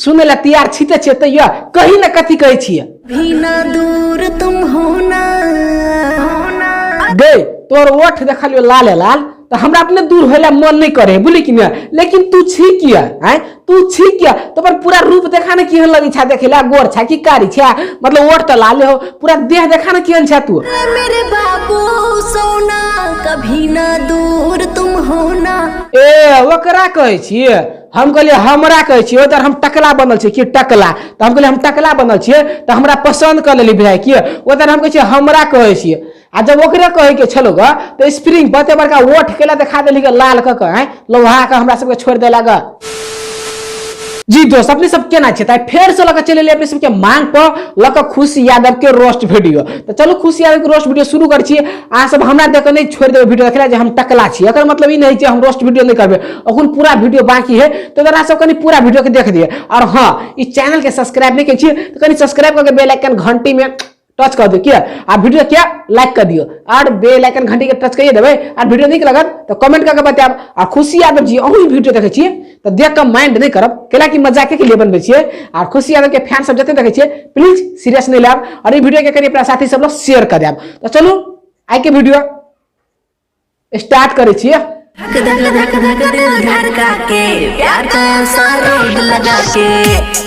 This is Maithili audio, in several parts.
सुनै लए तैयार छी तऽ छियै तैयो कही ने कथी कहै छियै। भी ना दूर तुम होना। गई तोर ओठ देखलियो लाले लाल तऽ हमरा अपने दूर होय ला मन नहीं करे, बुझली कि नहीं? लेकिन तू छी किया आय, तू छी किया? तो पर पूरा रूप देखा ने केहन लगे छा देखे ला, गोर छा कि कारी छा, मतलब ओठ तऽ लाले हो, पूरा देह देखा ने केहन छा तू। मेरे बाबू सोना कभी ना दूर तुम होना। ए ओकरा कहै छियै? हम कहलियै हमरा कहै छियै, उधर हम टकला बनल छियै कि टकला, तऽ हम कहलियै हम टकला बनल छियै तऽ हमरा पसन्द कऽ लेली भाई कि उधर हम कहै छियै हमरा कहै छियै। आ जब ओकरे कहै के छलो ग तऽ स्प्रिंग बते बड़का ओठ केला देखा देली ग लाल कऽ कऽ, आँय लोहा के हमरा सबके छोड़ि देला ग। जी दोस्त अपने सब केना छै तऽ फेर से लऽ कऽ चलि एलियै अपने सबके मांग पर लऽ कऽ खुशी यादव के रोस्ट वीडियो। तऽ चलू खुशी यादव के रोस्ट वीडियो शुरू करै छी। अहाँ सब हमरा देख कऽ नहि छोड़ि देबै वीडियो देखला जे हम टकला छी, एकर मतलब ई नहि छै हम रोस्ट वीडियो नहि करबै, अखन पूरा वीडियो बाकी है तऽ अहाँ सब कनि पूरा वीडियो के देख दिअ। और हाँ ई चैनल के सब्सक्राइब नहि केने छियै तऽ कनि सब्सक्राइब कऽ के बेल आइकन घंटी में टच कर दियो किया, आ वीडियो के लाइक कर दियो और बेल आइकन घंटी के टच करिए देबै। और वीडियो नीक लगत तऽ कमेंट करके बतायब। आ खुशी यादव जी अहूँ वीडियो देखै छियै तऽ देख कऽ माइंड नहि करब, कैला कि मजाके के लिए बनबै छियै। और खुशी यादव के फैन सब जते देखै छियै प्लीज सीरियस नहि लेब और ई वीडियो के कनि अपना साथी सब लग शेयर कर देब। तऽ चलू आइ के वीडियो स्टार्ट करै छियै। धक धक धक धक दिल धड़का के प्यार का सा रोग लगा के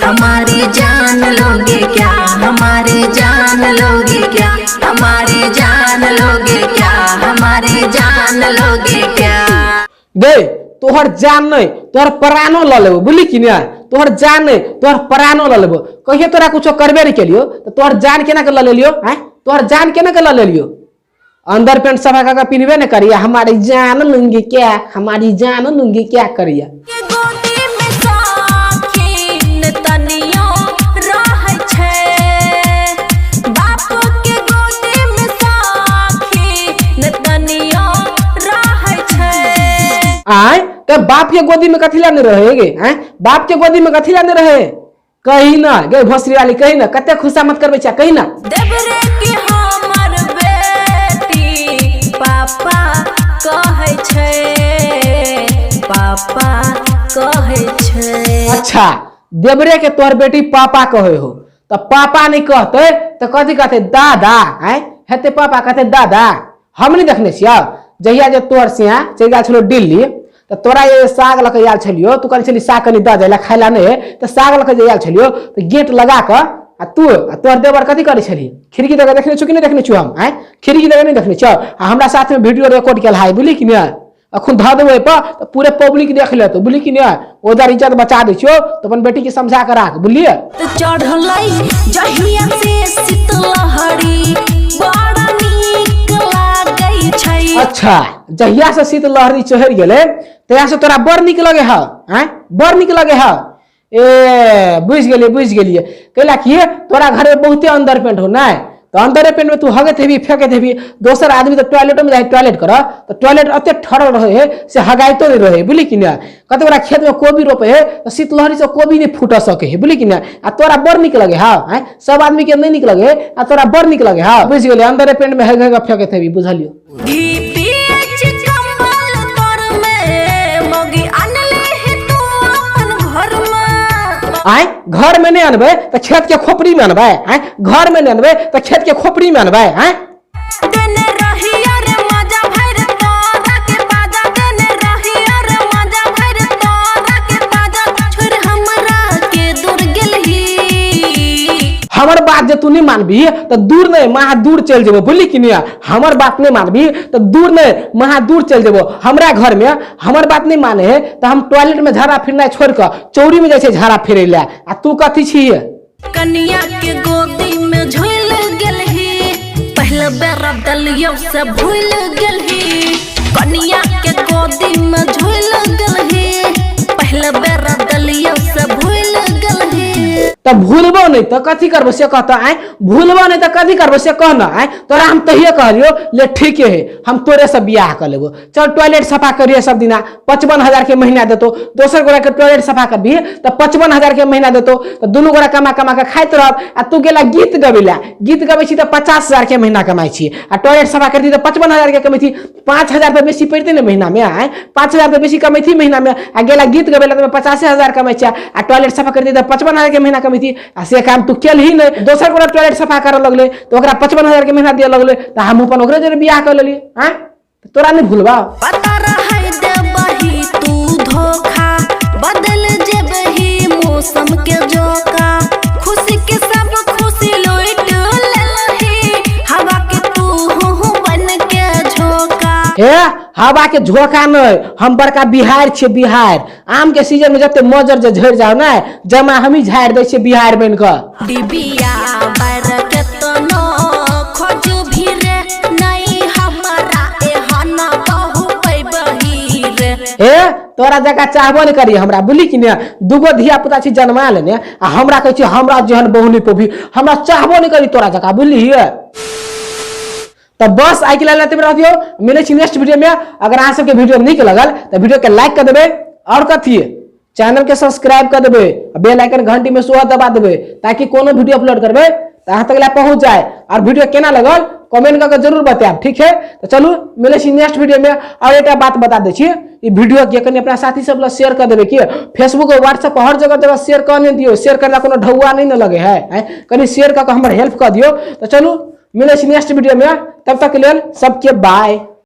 हमारी जान लोगे क्या, हमारी जान लोगे क्या, हमारी जान लोगे क्या, हमारी जान लोगे क्या। गई तोहर जान नहीं तोहर प्राणो ल लेबो, बुझली कि नहीं? तोहर जान नहीं तोहर प्राणो ल लेबो। कहियो तोरा कुछो करबे नहीं केलियो तो तोहर जान केना के ल लेलियो? आँय तोहर जान केना के ल लेलियो? अंदर पेंट सफा कऽ के पिन्हबे नहीं करिया, हमारी जान लूंगी क्या, हमारी जान लूंगी क्या करिया। के गोदी में साखीन तनियो रहै छै, बाप के गोदी में साखीन तनियो रहै छै। आय तो बाप के गोदी में कथी ला नहीं रहे गे? आय बाप के गोदी में कथी ला नहीं रहे? कही ना गे भोसड़ी वाली, कही ना कते खुशा मत करबै छा, कही ना। देवरे के हमर बेटी पापा कहै छै, पापा कहै छै। अच्छा देवरे के तोहर बेटी पापा कहै हो तऽ पापा नहीं कहते तऽ कथी कहते? दादा। आय हेते पापा कहते दादा। हम नहीं देखने छियौ जहिया जे तोहर सिया चलि गेल छलो दिल्ली तऽ तोरा ये साग लऽ कऽ आयल छलियौ, तू कहने छली साग कनि दऽ जाय लए खाय लए नहि, तऽ साग लऽ कऽ जे आयल छलियौ तऽ गेट लगा कऽ आ तू आ तोहर देवर कथी करै छली? खिड़की दऽ कऽ देखने छौ कि नहि देखने छौ हम? आँय खिड़की दऽ कऽ नहि देखने छौ? आ हमरा साथमे वीडियो रिकॉर्ड कयल है, बुझली कि नहि? अखन धऽ देबै ओहिपर तऽ पूरे पब्लिक देख लेतौ, बुझली कि नहि? उधर इज्जत बचा दै छियौ तऽ अपन बेटीके समझा कऽ राख, बुझलियै? तऽ चढ़लै जहिया से शीतलहरी बड़ा नीक लागै छै। अच्छा जहिया से शीतलहरी चढ़ि गेलै तहिया से तोरा बड़ नीक लगे है? आँय बड़ नीक लगे है? ए बुझि गेलियै, बुझि गेलियै, कैला कि तोरा घरे बहुते अंदर पेंट हो नहि तऽ अंदरे पेंट में तू हगैत हेबी फेंकैत हेबी। दोसर आदमी तऽ टॉयलेटो में जाइ टॉयलेट कर तऽ टॉयलेट एते ठरल रहे है से हगाइतो नहीं रहे, बुझली कि नहि? कते गोरा खेत में कोबी रोपे है तऽ शीतलहरी से कोबी नहीं फूट सके है, बुझली कि नहि? आ तोरा बड़ नीक लगे है? आँय सब आदमी के नहीं नीक लगे आ तोरा बड़ नीक लगे है? बुझि गेलियै, अंदरे पेंट में हग हग फेंकैत हेबी, बुझलियौ। घी पियै छी कम्बल तर में, मौगी अनले हे तू अपन घर में। आँय घर में नहीं अनबै तऽ खेत के खोपड़ी में अनबै? आँय घर में नहीं अनबै तऽ खेत के खोपड़ी में अनबै? आँय देने रहिया रे मजा भरि तोरा के बाजा, देने रहिया रे मजा भरि तोरा के बाजा, छोड़ हमरा के दूर गेलही। हमर बात जे तू नहीं मानबी तऽ दूर नहीं महा दूर चलि जेबो, बुझली कि नहीं? हमर बात नहीं मानबी तऽ दूर नहीं महा दूर चलि जेबो। हमरा घर में हमर बात नहीं माने है तऽ हम टॉयलेट में झाड़ा फिरनाइ छोड़ कऽ चौरी में जाइ छै झाड़ा फिरै लए, आ तू कथी छी? कनिया के गोदी में झूल गेलही, पहले बेर दलियो से भूल गेलही। कनिया के गोदी में झूल गेलही, पहले बेर दलियो से भूल गेलही। तऽ भूलबो नहि तऽ कथी करबो से कहतऽ आँय? भूलबो नहि तऽ कथी करबो से कह न आँय? तोरा हम तहिये कहलियो ले ठीके है, हम तोरे से बियाह कर लेबो। चल टॉयलेट सफा करिए सब दिना, 55,000 के महीना देतो। दोसर गोरा के टॉयलेट सफा करबी तऽ 55,000 के महीना देतो, तऽ दुनू गोरा कमा कमा के खाइत रहब। आ तू गेला गीत गबैला, गीत गबै छी तऽ 50,000 के महीना कमाइ छी, आ टॉयलेट सफा करती तऽ 55,000 के कमै छी। 5,000 रुपया बेसी पड़तै ने महीना में आँय? 5,000 रुपया बेसी कमैती महीना में, आ गेला गीत गबैला तऽ 85,000 कमै छै, आ टॉयलेट सफा करती तऽ 55,000 के महीना कमैती। आ से काम तू केलही नहि, दोसर गोरा टॉयलेट सफा करऽ लगलै तऽ ओकरा 55,000 के महीना दिअ लगलै, तऽ हम अपन ओकरे जरे बियाह कऽ लेलियै आँय? तोरा नहि भूलबा। पता रहै देबही तू धोखा, बदल जेबही मौसम के झोंका। खुशी के सब खुशी लूट लेलही, हवा के तू बन के झोंका। हे हवा के झोंका नहि, हम बड़का बिहार छियै बिहार। आम के सीजन में जते मजर जे झड़ि जाओ ने, जमा हमही झाड़ि दै छियै बिहार बनि कऽ। डिबिया बर केतनो खोज भी रे, नहीं हमरा एहन बहु पैबही रे। हे तोरा जकाँ चाहबो नहि करी हमरा, बुझली कि ने? दूगो धिया पुता छी जन्मा लेने, आ हमरा कहै छी हमरा जेहन बहु नहि पोबी। हमरा चाहबो नहि करी तोरा जकाँ, बुझलियै? तऽ बस आइ के लेल एतबे रह दियौ, मिलै छी नेक्स्ट वीडियो में। अगर अहाँ सबके वीडियो नीक लगल तऽ वीडियो के लाइक कर देबै, और कथी चैनल के सब्सक्राइब कर देबै, बेल आइकन घंटी में सेहो दबा देबै, ताकि कोनो वीडियो अपलोड करबै तऽ अहाँ तक पहुंच जाए। और वीडियो केना लगल कमेंट कऽ के जरूर बतायब, ठीक है? तऽ चलू मिलै छी नेक्स्ट वीडियो में। और एकटा बात बता दै छी, ई वीडियो के कनि अपना साथी सब लग शेयर कर देबै, कि फेसबुक और व्हाट्सएप पर हर जगह जगह शेयर कऽ नहि दियौ। शेयर करला कोनो ढौआ नहि ने लगे है आँय? कनि शेयर कऽ के हमर हेल्प कऽ दियौ। तऽ चलू मिलै छी नेक्स्ट वीडियो में, तब तक के लेल सबके बाय।